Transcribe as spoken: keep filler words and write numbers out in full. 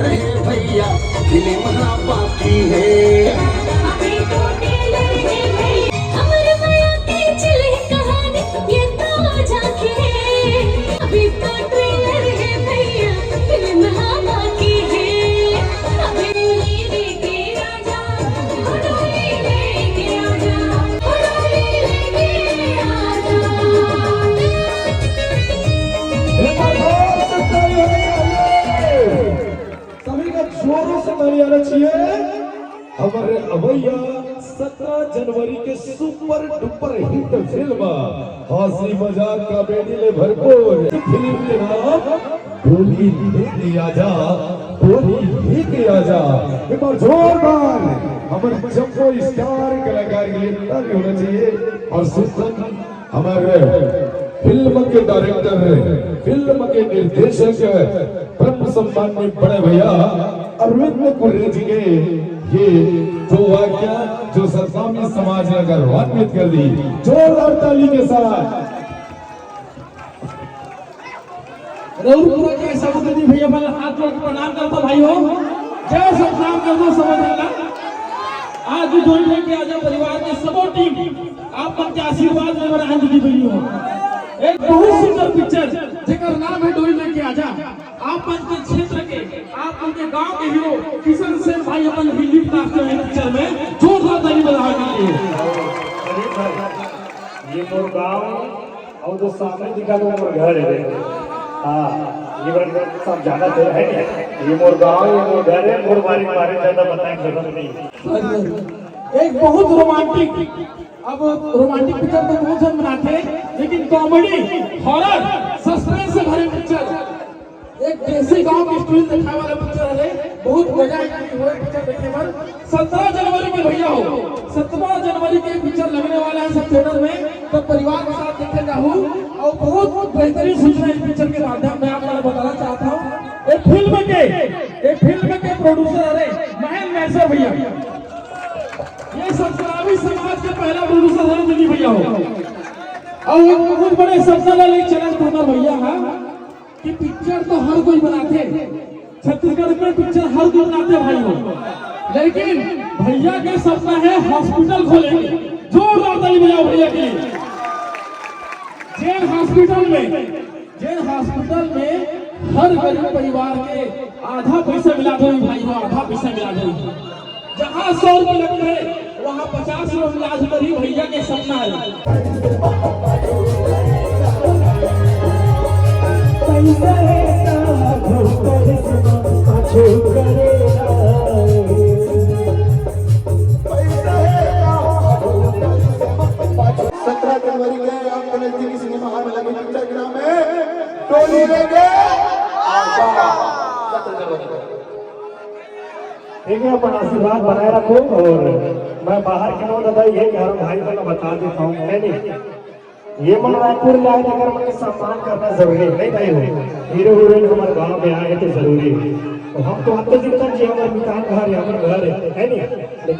अरे भैया, फिल्म हा बाकी है। अभी तो trailer है भैया। हमर मया के चले कहानी, ये तो झांकी है। अभी तो trailer है भैया, फिल्म हा बाकी है। अभी लेके आजा, ओ डोली लेके आजा, ओ डोली लेके आजा। एक बार जोर से ताली हो जाए। सभी का जोरों से ताली आना चाहिए। हमारे अवैया सत्रह जनवरी के super duper hit फिल्म हंसी मजाक comedy ले भरपूर फिल्म के नाम डोली लेके आजा, डोली लेके आजा। एक बार जोरदार हमारे जम्बो स्टार कलाकार के लिए ताली होना चाहिए। और सुल्तान हमारे फिल्म के डायरेक्टर, फिल्म के निर्देशक, ब्रह्म सम्मानित बड़े भैया अरविंद कुर्रे जी के ये जो वाक्य जो सतनामी समाज ने गौरवान्वित कर दी, जोरदार ताली के साथ। रउर पूरा के सब दीदी भैया मन हाथ जोड़ के प्रणाम करता भाई हो। जय सतनाम कर दो समझ वाला। आज जो डोली लेके आजा परिवार के सबो टीम आप मन के आशीर्वाद में बना दीदी भैया हो। एक बहुत सुंदर पिक्चर जेकर नाम है डोली लेके आजा। आप मन के क्षेत्र के आप मन के गांव के हीरो किशन सेन भाई अपन रिलीफ नाचते हैं पिक्चर में। जोरदार ताली बजा दीजिए। अरे भाई, ये मोर गांव अउ तो सामने दिखा तो मोर घर है। हाँ, ये बात सब जाना तो है। ये मोर गांव, ये मोर घर है, मोर बारे, बारे ज्यादा बताए जरूरत नहीं। एक बहुत रोमांटिक, अब रोमांटिक पिक्चर तो बहुत झन बनाथे, लेकिन comedy, horror, suspense से भरे पिक्चर, एक देसी गांव की story दिखाने वाला पिक्चर है। बहुत मजा आएगी वो पिक्चर देखने में। सत्रह जनवरी के भैया हो, सत्रह जनवरी के पिक्चर लगने वाला है सब थिएटर में, तो परिवार के साथ देखे जाहू। और बहुत बेहतरीन सूचना इस पिक्चर के माध्यम में आप लोगों को बताना चाहता हूँ। ये फिल्म के, ये फिल्म के प्रोड्यूसर अरे महेंद्र मैसर भैया, ये सतनामी समाज के पहला प्रोड्यूसर है दिल्ली भैया हो। और एक बहुत बड़े सपना ला लेके चलन कुमार भैया हा कि पिक्चर तो हर कोई बनाथे, छत्तीसगढ़ में पिक्चर हर कोई बनाथे भाई हो, लेकिन भैया के सपना है हॉस्पिटल खोले के। जोरदार ताली बजाओ भैया के लिए। जेन हॉस्पिटल में, जेन हॉस्पिटल में हर गरीब परिवार के आधा पैसा मिला दो भाई हो, आधा पैसा मिला दो। जहाँ सौ रुपये लगते हैं, वहाँ पचास रुपये इलाज करी भैया के सपना है। पैसा है का भूत करिश्मा, पाछू करे ना। पैसा है का भूत करिश्मा, पाछू। सत्रह जनवरी के आपके नजदीकी सिनेमा हॉल में लगी पिक्चर के नाम है डोली लेके आजा। सत्रह जनवरी को। ठीक है, अपन आशीर्वाद बनाए रखो। और मैं बाहर के लोग दादा ये कह रहा हूँ भाई, तो मैं बता देता हूँ, है नहीं, ये मन रायपुर ले आए, तेकर मन के सम्मान करना जरूरी है, नहीं भाई हो? हीरो हीरोइन हमारे गांव में आए तो जरूरी है। तो हम तो, हम तो जितना जी हमारे मकान घर है, हमारे घर है, है नहीं? लेकिन